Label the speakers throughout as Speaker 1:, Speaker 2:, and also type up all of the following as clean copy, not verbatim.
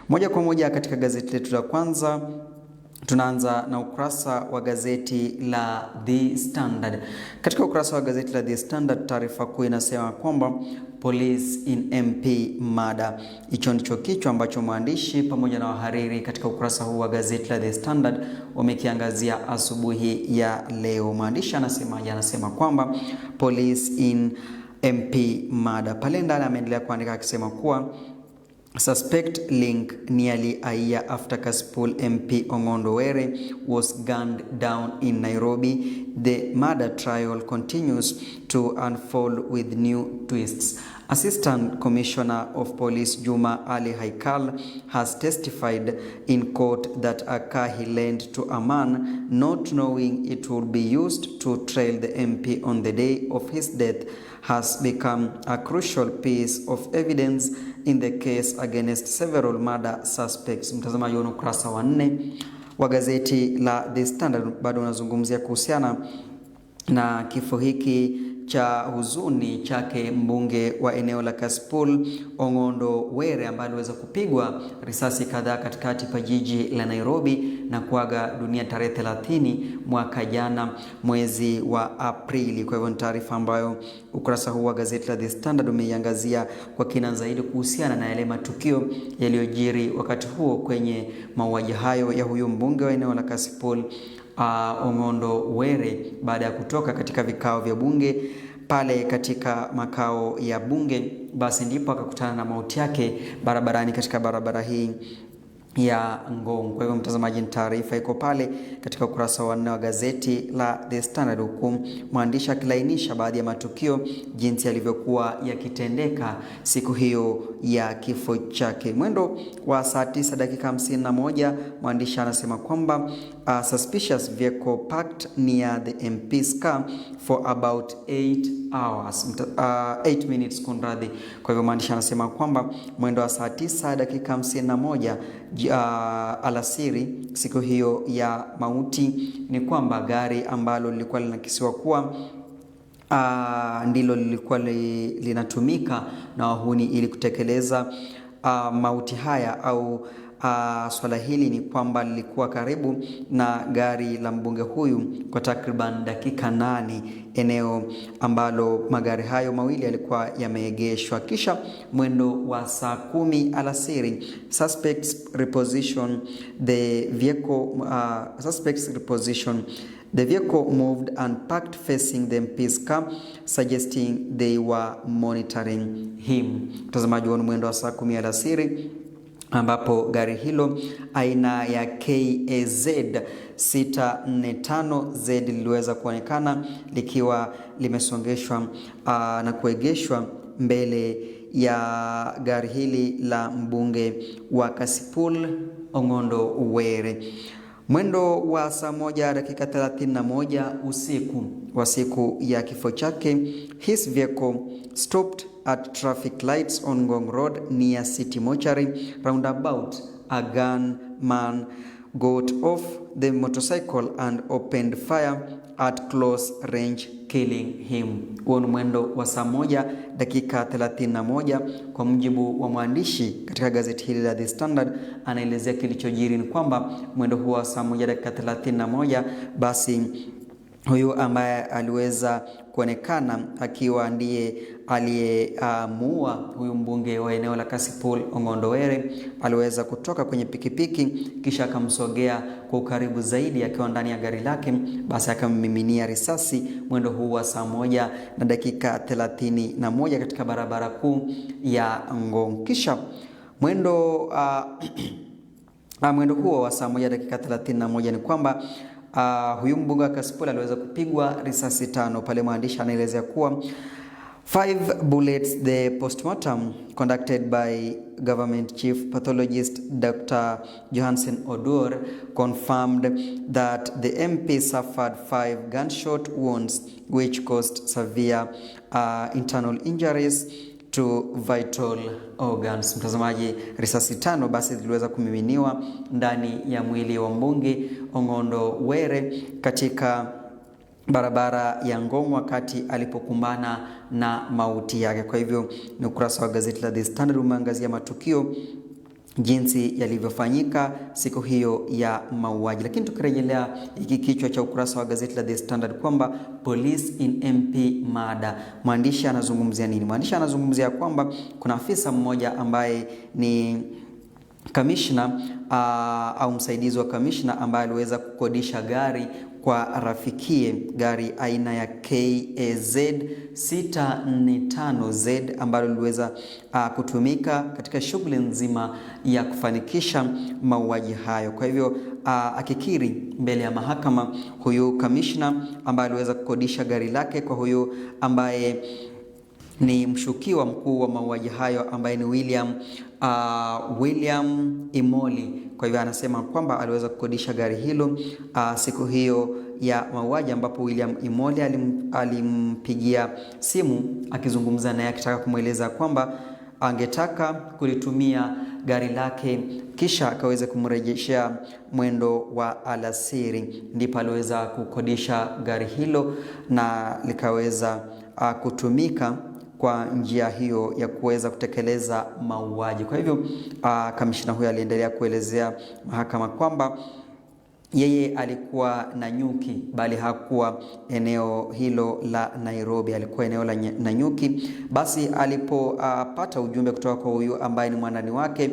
Speaker 1: Moja kwa moja katika gazeti letu la kwanza, tunaanza na ukurasa wa gazeti la The Standard. Katika ukurasa wa gazeti la The Standard, taarifa kuu inasema kwamba Police in MP murder. Hicho ndicho kichwa ambacho mwandishi pamoja na wahariri katika ukurasa huu wa gazeti la The Standard wamekiangazia asubuhi ya leo. Mwandishi anasemaje? Anasema kwamba Police in MP murder. Pale ndani ameendelea kuandika akisema kuwa suspect link nearly a year after Kasipul MP Ong'ondo Were was gunned down in Nairobi. The murder trial continues to unfold with new twists. Assistant Commissioner of Police Juma Ali Haikal has testified in court that a car he lent to a man, not knowing it would be used to trail the MP on the day of his death, has become a crucial piece of evidence in the case against several murder suspects. Mtazamaji, wa ukurasa wa 4 wa gazeti la The Standard bado unazungumzia kuhusiana na kifo hiki cha huzuni chake mbunge wa eneo la Kasipul Ong'ondo Were ambaye aliweza kupigwa risasi kadhaa katikati pa jiji la Nairobi na kuaga dunia tarehe 30 mwaka jana mwezi wa Aprili. Kwa hivyo ni taarifa ambayo ukurasa huu wa gazeti la The Standard umeiangazia kwa kina zaidi kuhusiana na yale matukio yaliyojiri wakati huo kwenye mauaji hayo ya huyu mbunge wa eneo la Kasipul Ong'ondo Were baada ya kutoka katika vikao vya bunge pale katika makao ya bunge, basi ndipo akakutana na mauti yake barabarani katika barabara hii ya Ngong. Kwa hivyo mtazamaji, ni taarifa iko pale katika ukurasa wa 4 wa gazeti la The Standard, huku mwandishi akilainisha baadhi ya matukio jinsi yalivyokuwa yakitendeka siku hiyo ya kifo chake. Mwendo wa saa 9 dakika 51, mwandishi anasema kwamba suspicious vehicle parked near the MP's car for about 8 hours, 8 minutes kunradhi. Kwa hivyo mwandishi anasema kwamba mwendo wa saa 9 dakika 51 alasiri siku hiyo ya mauti ni kwamba gari ambalo lilikuwa linakisiwa kuwa ndilo lilikuwa linatumika na wahuni ili kutekeleza mauti haya au swala hili ni kwamba lilikuwa karibu na gari la mbunge huyu kwa takriban dakika 8, eneo ambalo magari hayo mawili yalikuwa yameegeshwa. Kisha mwendo wa saa 10 alasiri, suspects reposition the vehicle moved and parked facing the MP's car, suggesting they were monitoring him. Mtazamaji, wa mwendo wa saa 10 alasiri ambapo gari hilo aina ya KAZ 645Z liliweza kuonekana likiwa limesongeshwa na kuegeshwa mbele ya gari hili la mbunge wa Kasipul Ong'ondo Were. Mwendo wa saa 1 dakika 31 usiku wa siku ya kifo chake, his vehicle stopped at traffic lights on Ngong Road near City Mortuary roundabout. A gunman got off the motorcycle and opened fire at close range, killing him. Huo ni mwendo wa saa 1 dakika 31 kwa mujibu wa mwandishi katika gazeti hili la The Standard. Anaelezea kilichojiri ni kwamba mwendo huo wa saa 1 dakika 31, basi huyu ambaye aliweza kuonekana akiwa ndiye aliyemuua huyu mbunge wa eneo la Kasipul Ong'ondo Were aliweza kutoka kwenye pikipiki kisha akamsogea kwa ukaribu zaidi akiwa ndani ya gari lake, basi akammiminia risasi mwendo huu wa saa 1 na dakika 31 katika barabara kuu ya Ngong. Kisha mwendo huo wa saa 1 dakika 31 ni kwamba huyu mbunge wa Kasipul aliweza kupigwa risasi 5. Pale mwandishi anaelezea kuwa 5 bullets. The postmortem conducted by government chief pathologist Dr. Johansen Odur confirmed that the MP suffered 5 gunshot wounds which caused severe internal injuries to vital organs. Mtazamaji, risasi 5 basi ziliweza kumiminiwa ndani ya mwili wa mbunge Ong'ondo Were katika barabara ya Ngong wakati alipokumbana na mauti yake. Kwa hivyo ni ukurasa wa gazeti la The Standard umeangazia matukio jinsi yalivyofanyika siku hiyo ya mauaji. Lakini tukirejelea hiki kichwa cha ukurasa wa gazeti la The Standard kwamba Police in MP murder, mwandishi anazungumzia nini? Mwandishi anazungumzia kwamba kuna afisa mmoja ambaye ni kamishna au msaidizi wa kamishna ambaye aliweza kukodisha gari kwa rafikie, gari aina ya KAZ 645Z ambalo liliweza kutumika katika shughuli nzima ya kufanikisha mauaji hayo. Kwa hivyo akikiri mbele ya mahakama, huyu kamishna ambaye aliweza kukodisha gari lake kwa huyu ambaye ni mshukiwa mkuu wa mauaji hayo ambaye ni William Imoli. Kwa hivyo anasema kwamba aliweza kukodisha gari hilo siku hiyo ya mauaji, ambapo William Imoli alimpigia simu akizungumza naye akitaka kumweleza kwamba angetaka kulitumia gari lake kisha akaweza kumrejeshea mwendo wa alasiri. Ndipo aliweza kukodisha gari hilo na likaweza kutumika kwa njia hiyo ya kuweza kutekeleza mauaji. Kwa hivyo kamishna huyo aliendelea kuelezea mahakama kwamba yeye alikuwa Nanyuki, bali hakuwa eneo hilo la Nairobi, alikuwa eneo la Nanyuki. Basi alipopata ujumbe kutoka kwa huyu ambaye ni mwandani wake,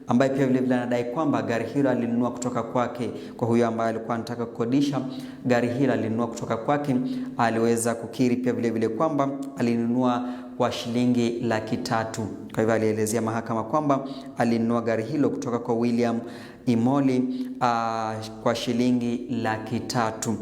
Speaker 1: ambaye pia vile vile anadai kwamba gari hilo alinunua kutoka kwake, kwa huyu ambaye alikuwa anataka kukodisha gari hilo alinunua kutoka kwake, aliweza kukiri pia vile vile kwamba alinunua kwa shilingi 300,000. Kwa hivyo alielezea mahakama kwamba alinunua gari hilo kutoka kwa William Imoli kwa shilingi 300,000.